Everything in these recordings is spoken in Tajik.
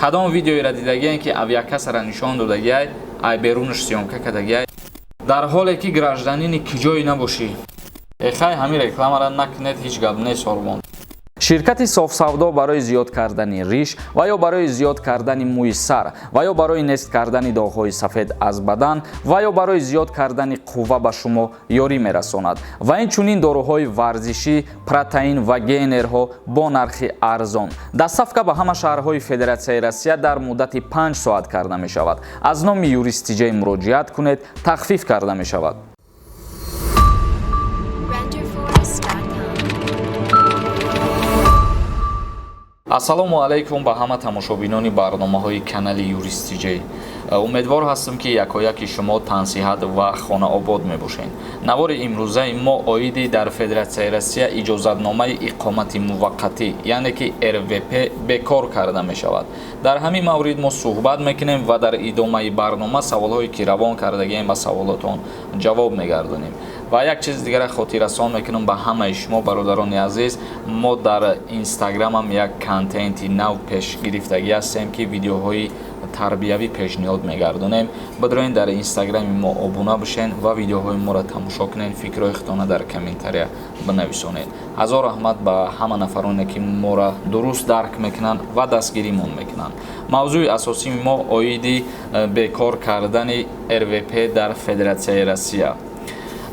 Кадом видеоеро дидагиен, ки авиакассара нишон додагиай, ай берунаш съёмка кардагиай, дар ҳоле ки гражданини киҷое набошӣ? Эхай, ҳамин рекламара накунед, ҳеҷ гап нест. Ҳорбон. Ширкати Софсавдо барои зиёд кардани риш ва ё барои зиёд кардани мӯи сар ва ё барои нест кардани доғҳои сафед аз бадан ва ё барои зиёд кардани қувва ба шумо ёрӣ мерасонад ва инчунин доруҳои варзишӣ, протеин ва гейнерҳо бо нархи арзон. Доставка ба ҳама шаҳрҳои Федератсияи Россия дар муддати 5 соат карда мешавад. Аз номи Юрист Тиҷай муроҷиат кунед, тахфиф карда мешавад. Renderforest.com. Ассалому алайкум ба ҳама тамошобинони барномаҳои канали Юрист Тиҷей. Умедвор ҳастам, ки якояки шумо тансиҳат ва хонаобод мебошед. Навори имрӯзаи мо оиди дар Федератсияи Россия иҷозатномаи иқомати муваққатӣ, яъне ки РВП, бекор карда мешавад. Дар ҳамин маврид мо суҳбат мекунем ва дар идомаи барнома саволҳое, ки равон кардагием, ба саволотон ҷавоб мегардонем. Ва як чизи дигара хотиррасон мекунам ба ҳамаи шумо, бародарони азиз: мо дар Инстаграмам як контенти нав пеш гирифтагӣ ҳастем, ки видеоҳои тарбиявӣ пешниҳод мегардонем. Бидроен, дар Инстаграми мо обуна бишен ва видеоҳои моро тамошо кунед, фикрҳои худтона дар комментария бинависонед. Ҳазор раҳмат ба ҳама нафароне, ки моро дуруст дарк мекунанд ва дастгиримон мекунанд. Мавзӯи асосии мо оиди бекор кардани РВП дар Федератсияи Россия.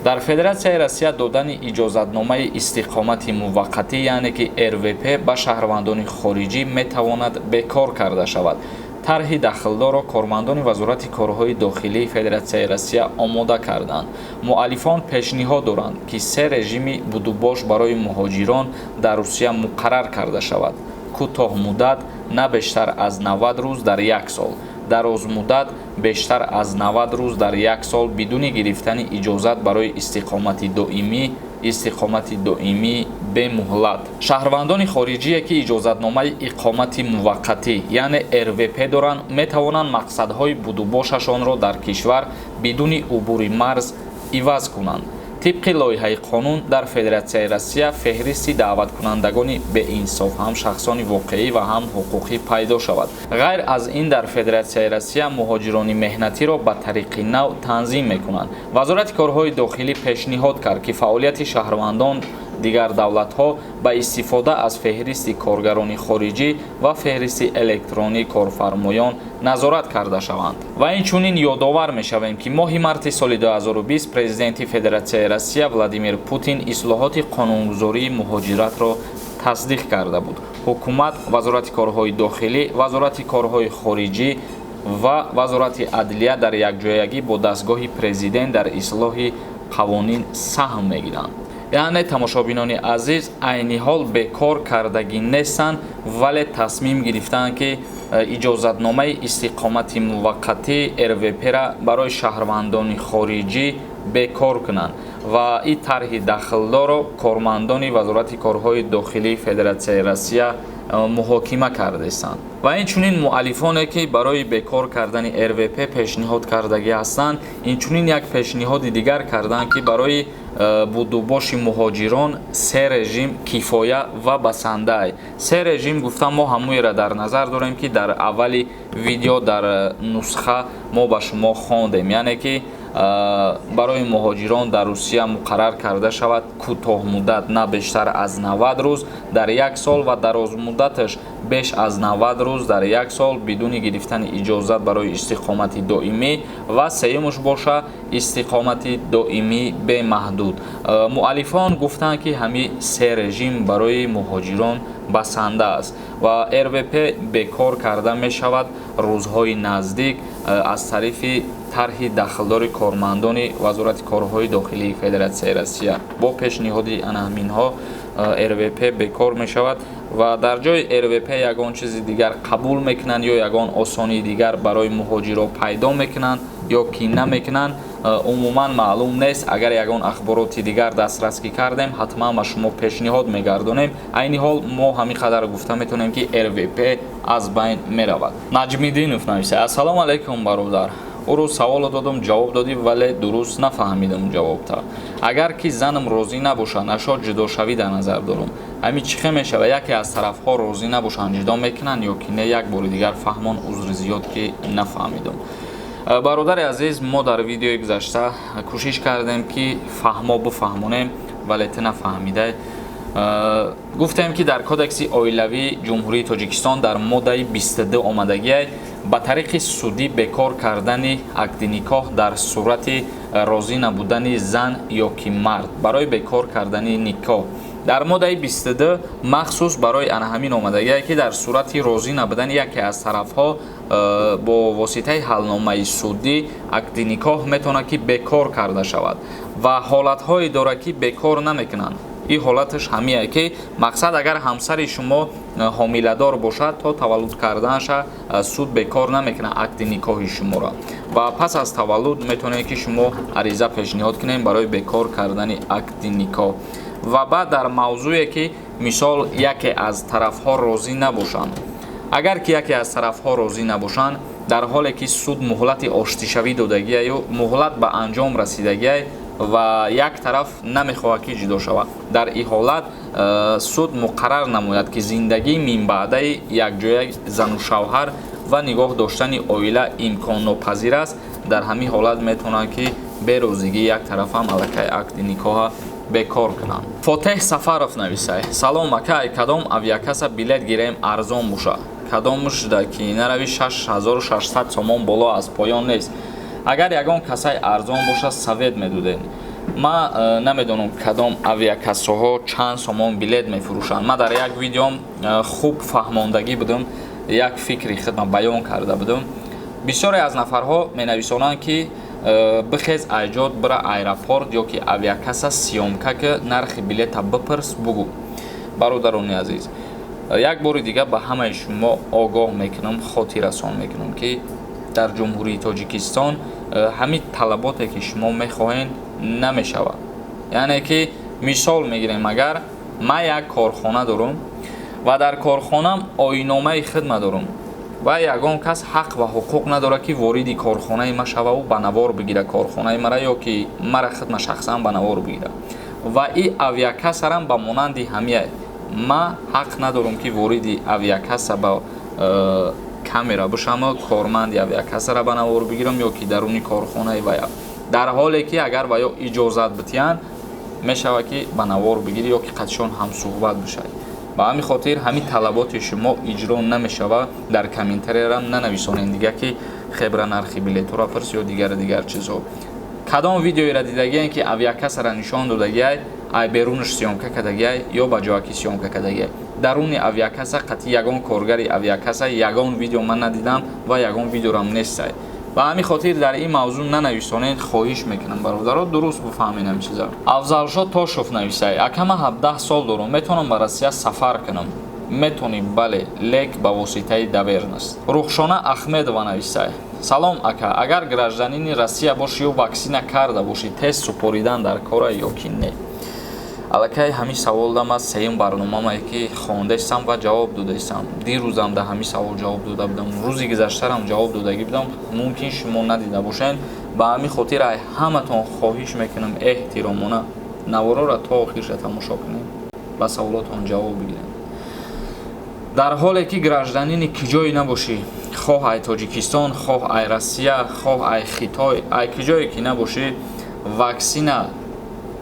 Дар Федератсияи Россия додани иҷозатномаи истиқомати муваққатӣ, яъне ки РВП, ба шаҳрвандони хориҷӣ метавонад бекор карда шавад. Тарҳи дахлдорро кормандони Вазорати корҳои дохилии Федератсияи Россия омода карданд. Муаллифон пешниҳод доранд, ки се режими будубош барои муҳоҷирон дар Русия муқаррар карда шавад: кӯтоҳмуддат, на бештар аз 90 рӯз дар як сол, дарозмуддат, бештар аз 90 рӯз дар як сол бидуни гирифтани иҷозат барои истиқомати доимӣ, истиқомати доимӣ бемуҳлат. Шаҳрвандони хориҷие, ки иҷозатномаи иқомати муваққатӣ, яъне РВП доранд, метавонанд мақсадҳои будубошашонро дар кишвар бидуни убури марз иваз кунанд. Тибқи лоиҳаи қонун, дар Федератсияи Россия феҳристи даъваткунандагони беинсоф, ҳам шахсони воқеӣ ва ҳам ҳуқуқӣ, пайдо шавад. Ғайр аз ин, дар Федератсияи Россия муҳоҷирони меҳнатиро ба тариқи нав танзим мекунанд. Вазорати корҳои дохилӣ пешниҳод кард, ки фаъолияти шаҳрвандон дигар давлатҳо ба истифода аз феҳристи коргарони хориҷӣ ва феҳристи электронии корфармоён назорат карда шаванд. Ва инчунин ёдовар мешавем, ки моҳи марти соли 2020 президенти Федератсияи Россия Владимир Путин ислоҳоти қонунгузории муҳоҷиратро тасдиқ карда буд. Ҳукумат, Вазорати корҳои дохилӣ, Вазорати корҳои хориҷӣ ва Вазорати адлия дар якҷоягӣ бо дастгоҳи президент дар ислоҳи қавонин саҳм мегиранд. Яъне, тамошобинони азиз, айни ҳол бекор кардагӣ нестанд, вале тасмим гирифтаанд, ки иҷозатномаи истиқомати муваққатӣ, РВП-ра барои шаҳрвандони хориҷӣ бекор кунанд ва ин тарҳи дахлдорро кормандони Вазорати корҳои дохилии Федератсияи Россия муҳокима кардастанд. Ва инчунин муаллифоне, ки барои бекор кардани РВП пешниҳод кардагӣ ҳастанд, инчунин як пешниҳоди дигар карданд, ки барои будубоши муҳоҷирон се режим кифоя ва басандай. Се режим гуфта, мо ҳамуеро дар назар дорем, ки дар аввали видео дар нусха мо ба шумо хондем, яъне ки барои муҳоҷирон дар Русия муқаррар карда шавад кӯтоҳмуддат, на бештар аз 90 рӯз дар як сол, ва дарозмуддаташ беш аз 90 рӯз дар як сол бидуни гирифтани иҷозат барои истиқомати доимӣ, ва сеюмаш боша истиқомати доимӣ бемаҳдуд. Муаллифон гуфтанд, ки ҳамин се режим барои муҳоҷирон басанда аст ва РВП бекор карда мешавад рӯзҳои наздик аз тарафи тарҳи дахлдори кормандони Вазорати корҳои дохилии Федератсияи Россия. Бо пешниҳоди ана ҳаминҳо РВП бекор мешавад ва дар ҷои РВП ягон чизи дигар қабул мекунанд ё ягон осонии дигар барои муҳоҷиро пайдо мекунанд ё ки намекунанд, умуман маълум нест. Агар ягон ахбороти дигар дастрас ки кардем, ҳатман ба шумо пешниҳод мегардонем. Айни ҳол мо ҳамин қадар гуфта метавонем, ки РВП аз байн меравад. Наҷмиддинов нависа: «Ассалому алайкум, бародар. Ӯ рӯз саволо додам, ҷавоб додӣ, вале дуруст нафаҳмидам ҷавобта. Агар ки занам розӣ набошад, нашод ҷудошавӣ дар назар дорам. Ҳамин чӣ хел мешава? Яке аз тарафҳо розӣ набошанд, ҷудо мекунанд ё ки не? Як бори дигар фаҳмон, узри зиёд, ки нафаҳмидум. Бародари азиз, мо дар видеои гузашта кӯшиш кардем, ки фаҳмо бифаҳмонем, вале ту нафаҳмидай. Гуфтем, ки дар Кодекси оилавии Ҷумҳурии Тоҷикистон дар моддаи 22 омадагиай: ба тариқи судӣ бекор кардани акди никоҳ дар сурати розӣ набудани зан ё ки мард. Барои бекор кардани никоҳ дар моддаи 22 махсус барои ана ҳамин омадагие, ки дар сурати розӣ набудани яке аз тарафҳо бо воситаи ҳалномаи судӣ акди никоҳ метавонад, ки бекор карда шавад. Ва ҳолатҳое дорад, ки бекор намекунанд. Ин ҳолаташ ҳамие, ки мақсад, агар ҳамсари шумо ҳомиладор бошад, то таваллуд карданаша суд бекор намекунад акди никоҳи шуморо. Ва пас аз таваллуд метавонед, ки шумо ариза пешниҳод кунед барои бекор кардани акди никоҳ. Ва баъд дар мавзӯе, ки мисол яке аз тарафҳо розӣ набошанд, агар ки яке аз тарафҳо розӣ набошанд, дар ҳоле ки суд муҳлати оштишавӣ додагиаю муҳлат ба анҷом расидагиай ва як тараф намехоҳад, ки ҷудо шавад, дар ин ҳолат суд муқаррар намояд, ки зиндагии минбаъдаи якҷоя зану шавҳар ва нигоҳ доштани оила имконнопазир аст. Дар ҳамин ҳолат метавонанд, ки берозигии як тарафам аллакай акди никоҳа бекор кунанд. Фотеҳ Сафаров нависай: «Салом, ака, кадом авиакасса билет гирем, арзон боша? Кадомушда ки нарави 6600 сомон боло аз поён нест. Агар ягон касаи арзон боша, совет медодед». Ман намедонам, кадом авиакассаҳо чанд сомон билет мефурӯшанд. Ман дар як видеом хуб фаҳмондагӣ будам, як фикри худма баён карда будам. Бисёре аз нафарҳо менависонанд, ки бихез, айҷод бира аэропорт ё ки авиакасса съёмка ки, нархи билета бипурс, бугӯ. Бародарони азиз, як бори дигар ба ҳамаи шумо огоҳ мекунам, хотиррасон мекунам, ки дар Ҷумҳурии Тоҷикистон ҳамин талаботе, ки шумо мехоҳед, намешавад. Яъне ки мисол мегирем: агар ман як корхона дорам ва дар корхонам оинномаи хидма дорам ва ягон кас ҳақ ва ҳуқуқ надорад, ки вориди корхонаи ма шававу ба навор бигира корхонаи мара ё ки мара хидма шахсан ба навор бигира. Ва и авиакассарам ба монанди ҳамия, ма ҳақ надорам, ки вориди авиакасса ба камера бишам, корманди авиакассара ба навор бигирам ё ки даруни корхонаи вая. Дар ҳоле ки агар ва ё иҷозат битиҳанд, мешавад, ки ба навор бигирӣ ё ки қатишон ҳамсӯҳбат бишавӣ. Ба ҳамин хотир ҳамин талаботи шумо иҷро намешавад. Дар комментариярам нанависонед дига, ки хебра нархи билетҳоро пурс ё дигару дигар чизҳо. Кадом видеоеро дидагием, ки авиакассара нишон додагиай, ай берунаш съёмка кардагиай ё ба ҷояки съёмка кардагиай? Даруни авиакасса қатъи ягон коргари авиакасса ягон видео ман надидам ва ягон видеорам нестай. Ба ҳамин хотир дар ин мавзӯъ нанависонед, хоҳиш мекунам, бародаро, дуруст бифаҳмед ҳамин чиза. Афзалшо Тошов нависай: «Ака, ман 17 сол дорам, метавонам ба Россия сафар кунам?» Метонӣ, бале, лек ба воситаи доверенность. Рухшона Ахмедова нависай: «Салом, ака, агар гражданини Россия бошӣ ё ваксина карда бошӣ, тест супоридан дар кора ё ки не?» Аллакай ҳамин саволда ман сеюм барномамае, ки хондаистам ва ҷавоб додаистам. Дирӯзам да ҳамин савол ҷавоб дода будам, рӯзи гузаштарам ҷавоб додагӣ будам, мумкин шумо надида бошед. Ба ҳамин хотир ай ҳаматон хоҳиш мекунам эҳтиромона, навороро то охирша тамошо кунед, ба саволотон ҷавоб бигиред. Дар ҳоле ки гражданини ки ҷое набошӣ, хоҳ ай Тоҷикистон, хоҳ ай Россия, хоҳ ай Хитой, ай ки ҷое ки набошӣ, ваксина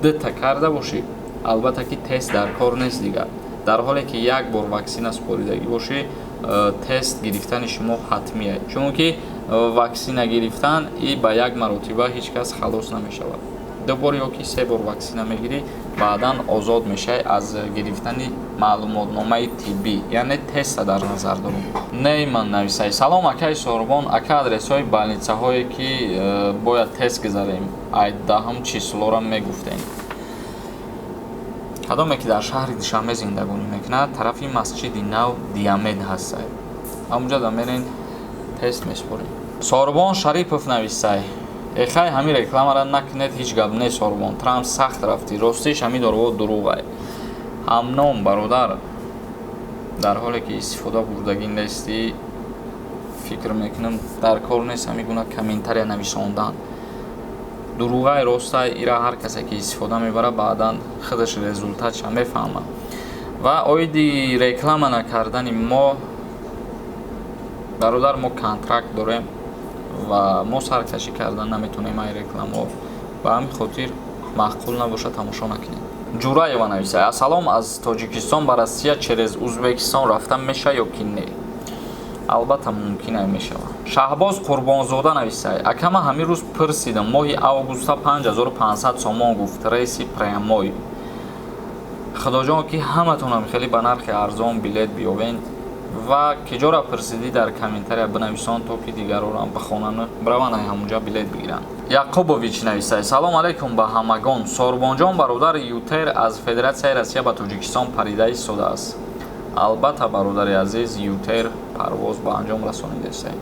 дута карда бошӣ, албатта ки тест дар кор нест дигар. Дар ҳоле ки як бор ваксина супоридагӣ бошӣ, тест гирифтани шумо ҳатмие, чунки ваксина гирифтан и ба як маротиба ҳеҷ кас халос намешавад. Ду бор ё ки се бор ваксина мегирӣ, баъдан озод мешавӣ аз гирифтани маълумотномаи тиббӣ, яъне теста дар назар дорам. Нейман нависай: «Салом, акаи Сорбон, ака, адресҳои больницаҳое, ки бояд тест гузарем, ай 10-ум числора мегуфтем». Кадоме ки дар шаҳри Душанбе зиндагонӣ мекунад, тарафи масҷиди нав Диамед ҳастай, ҳамунҷо да мерен, тест месупорем. Сорбон Шарипов нависай: «Эхай, ҳамин рекламара накунед». Ҳеҷ гап не, Сорбон, Трамп сахт рафтӣ. Ростиш, ҳамин дорувҳо дурӯғай. Ҳамном, бародар, дар ҳоле ки истифода бурдагӣ нестӣ, фикр мекунам, дар кор нест ҳамин гуна комментария нависондан. Дурӯғай, ростай, ира ҳар касе ки истифода мебарад, баъдан худаш результатша мефаҳмад. Ва оиди реклама накардани мо, бародар, мо контракт дорем ва мо саркашӣ кардан наметонем ай рекламаҳо. Ба ҳамин хотир маъқул набошад, тамошо накунед. Ҷураева нависад: «Ассалом, аз Тоҷикистон ба Россия через Узбекистон рафта меша ё ки не?» Албатта, мумкин мешавад. Шаҳбоз Қурбонзода нависад: «Акама, ҳамин рӯз пурсидам, моҳи августа 5500 сомон гуфт, рейси прямой. Худоҷон, ки ҳаматонам хеле ба нархи арзон билет биёвен. Ва киҷора пурсидӣ, дар комментария бинависон, то ки дигарорам бихонану бираванд, ай ҳамунҷа билет бигиранд». Яқубович нависад: «Салом алайкум ба ҳамагон. Сорбонҷон, бародар, ЮТэйр аз Федератсияи Россия ба Тоҷикистон парида истодааст?» Албатта, бародари азиз, ЮТэйр парвоз ба анҷом расонидастем.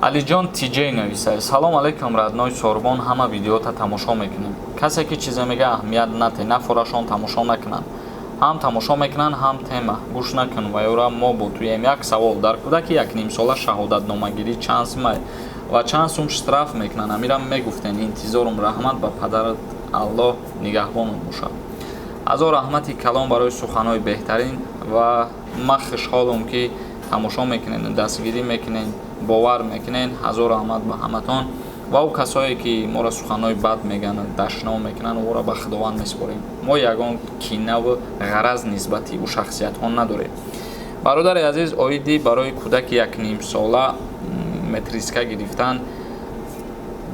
Алиҷон Тиҷей нависад: «Салом алайкум, родной Сорбон, ҳама видеота тамошо мекунем. Касе ки чизе мега, аҳамият нате, нафорашон тамошо накунанд. Ҳам тамошо мекунанд, ҳам тема гӯш накун ва ёра, мо бо туем. Як савол: дар кӯдаки якнимсола шаҳодатномагирӣ чанд сумай ва чанд сум штраф мекунанд? Амирам мегуфтен, интизорум. Раҳмат ба падарат, Аллоҳ нигаҳбонат бошад». Азо раҳмати калон барои суханҳои беҳтарин. Ва ман хушҳолам, ки тамошо мекунед, дастгирӣ мекунед, бовар мекунед. Ҳазор раҳмат ба ҳаматон. Ва ӯ касое ки моро суханҳои бад мегӯянд, дашном мекунанд, ӯро ба Худованд месупорем. Мо ягон кинаву ғараз нисбати ӯ шахсиятҳо надорем. Бародари азиз, оиди барои кӯдаки якнимсола метричка гирифтан,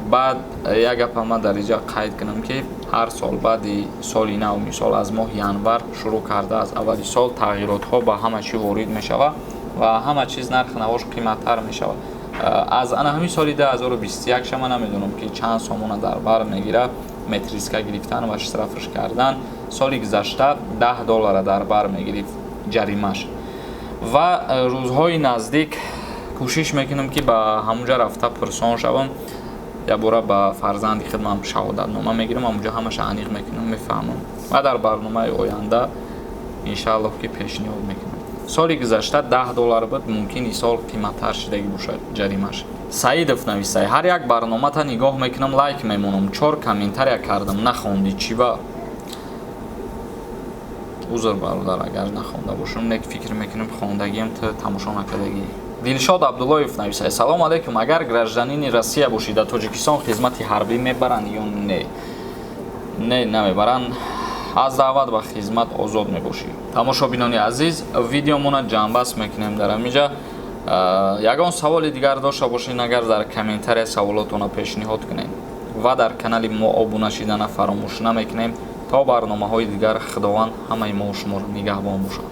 баъд як гапа ман дар инҷа қайд кунам, ки ҳар сол баъди соли нав, мисол, аз моҳи январ шурӯъ карда, аз аввали сол тағйиротҳо ба ҳама чӣ ворид мешавад ва ҳама чиз нархи навош қиматтар мешавад. Аз ана ҳамин соли 2021 ша ман намедонам, ки чанд сомона дар бар мегирад метричка гирифтан ва штрафш кардан. Соли гузашта 10 доллара дар бар мегирифт ҷаримаш. Ва рӯзҳои наздик кӯшиш мекунам, ки ба ҳамунҷа рафта пурсон шавам. Якбора ба фарзанди худмам шаҳодатнома мегирам, ҳамунҷа ҳамаша аниқ мекунам, мефаҳмам ва дар барномаи оянда, иншааллоҳ, ки пешниҳод мекунам. Соли гузашта 10 доллар буд, мумкин ин сол қиматтар шидагӣ бошад ҷаримаш. Саидов нависай: «Ҳар як барномата нигоҳ мекунам, лайк мемонам. Чор комментария кардам, нахондӣ, чӣ ба?» Узр, бародар, агар нахонда бошам, нек фикр мекунам, хондагиам, ту тамошо накардагӣ. Дилшод Абдуллоев нависай: «Салом алейкум, агар гражданини Россия бошӣ, дар Тоҷикистон хизмати ҳарбӣ мебаранд ё не?» Не, намебаранд, аз даъват ба хизмат озод мебошӣ. Тамошобинони азиз, видеомона ҷамъбаст мекунем дар ҳаминҷа. Ягон саволи дигар дошта бошед, агар дар комментария саволотона пешниҳод кунед ва дар канали мо обуна шидана фаромӯш намекунем. То барномаҳои дигар, Худованд ҳамаи мо шуморо нигаҳбон бошад.